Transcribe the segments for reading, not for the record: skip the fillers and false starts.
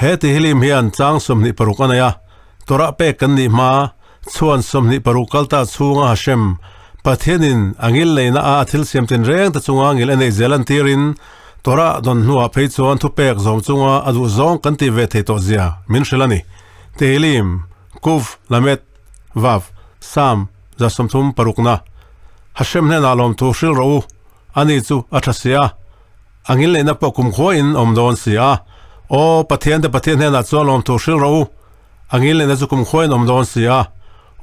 He Tehillim hian chang 26 a nei a, Torah pek kan nih hma chuan 26 kalta chhunga Hashem, Pathianin a ngil neihna a a thil siam tinreng te chunga ngil a neih zel an tirin Torah dawn hnuah phei chuan thupek zawm chunga a duh zawng kan tih ve thei tawh zia min hrilh a ni. Tehillim, Kuv, Lamed, Vav, Sam, 36na. Hashem hnenah lawmthu hrilh rawh u, ani chu a tha sia. A ngil neihna pawh kumkhua in awm dawn si a. Aw, Pathian te Pathian hnenah chuan lawmthu hrilh rawh u. A ngil neihna chu kumkhua in awm dawn si a.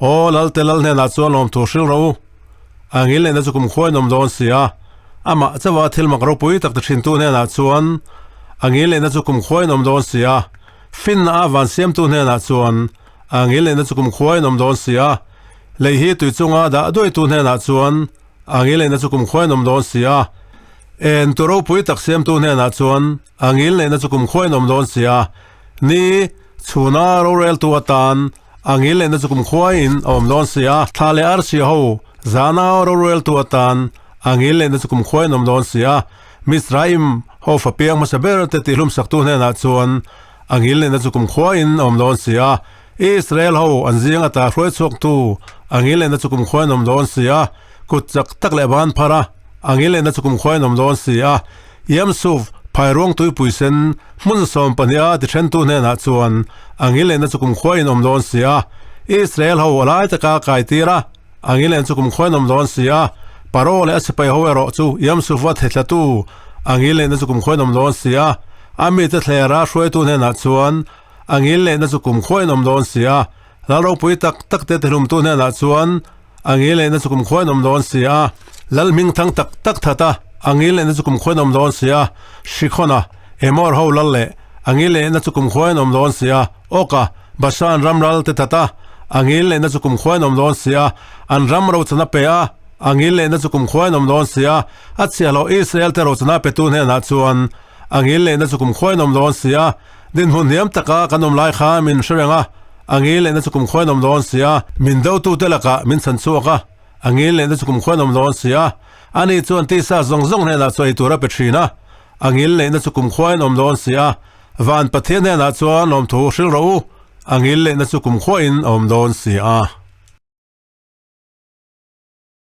Aw, Lal te Lal hnenah chuan lawmthu hrilh rawh u. A ngil neihna chu kumkhua in awm dawn si a. Amah chauha thil mak ropui tak ti thintu hnenah chuan a ngil neihna chu kumkhua in awm dawn si a. Finna a van siamtu hnenah chuan a ngil neihna chu kumkhua in awm dawn si a. Lei hi tui chunga dah duaitu hnenah chuan a ngil neihna chu kumkhua in awm dawn si a. En tu ropui tak siamtu hnenah chuan a ngil neihna chu kumkhua in awm dawn si a. Ni, chhuna roreltu atan a ngil neihna chu kumkhua in a awm dawn si a. Thla leh arsi ho zana roreltu atan a ngil neihna chu kumkhua in awm dawn si a. Mizraim ho fa piang hmasa ber te tihlum saktu hnenah chuan a ngil neihna chu kumkhua in a awm dawn si a. Israel ho an zing ata hruai chhuaktu a ngil neihna chu kumkhua in awm dawn si a. Kut chak tak leh ban phar a. A ngil lehna chu kumkhua in awm dawn si a, Yamsuf, phairuang tuipui sen, hmun 12 a ti thentu hnenah chuan a ngil lehna chu kumkhua in awm dawn si a, Israel ho a lai taka kai tir a, a ngil lehna chu kumkhua in awm dawn si a, Paro leh a sipai ho erawh chu Yamsufa thethlatu a ngil lehna chu kumkhua in awm dawn si a, a mite thlera hruaitu hnenah chuan a ngil lehna chu kumkhua in awm dawn si a, Lal ropui tak tak te tihlumtu hnenah chuan A ngil lehna chu kumkhua in awm dawn si a, Lal hming thang tak tak that a, a ngil lehna chu kumkhua in awm dawn si a, Hrikhawna, Emor ho lal leh, a ngil lehna chu kumkhua in awm dawn si a, Awka, Bashan ram ral te that a, a ngil lehna chu kumkhua in awm dawn si a, an ram rochana pe a, a ngil lehna chu kumkhua in awm dawn si a, a chhiahhlawh Israel te rochana petu hnenah chuan a ngil lehna chu kumkhua in awm dawn si a, Dinhmun hniam taka kan awm lai kha min hre reng a, a ngil lehna chu kumkhua in awm dawn si a, min dotute lakah min chhan chhuak a, a ngil lehna chu kumkhua in awm dawn si a, ani chuan tisa zawng zawng hnenah chaw ei tur a pe thin a, a ngil lehna chu kumkhua in awm dawn si a, van Pathian hnenah chuan lawmthu hrilh rawh u, a ngil lehna chu kumkhua in awm dawn si a.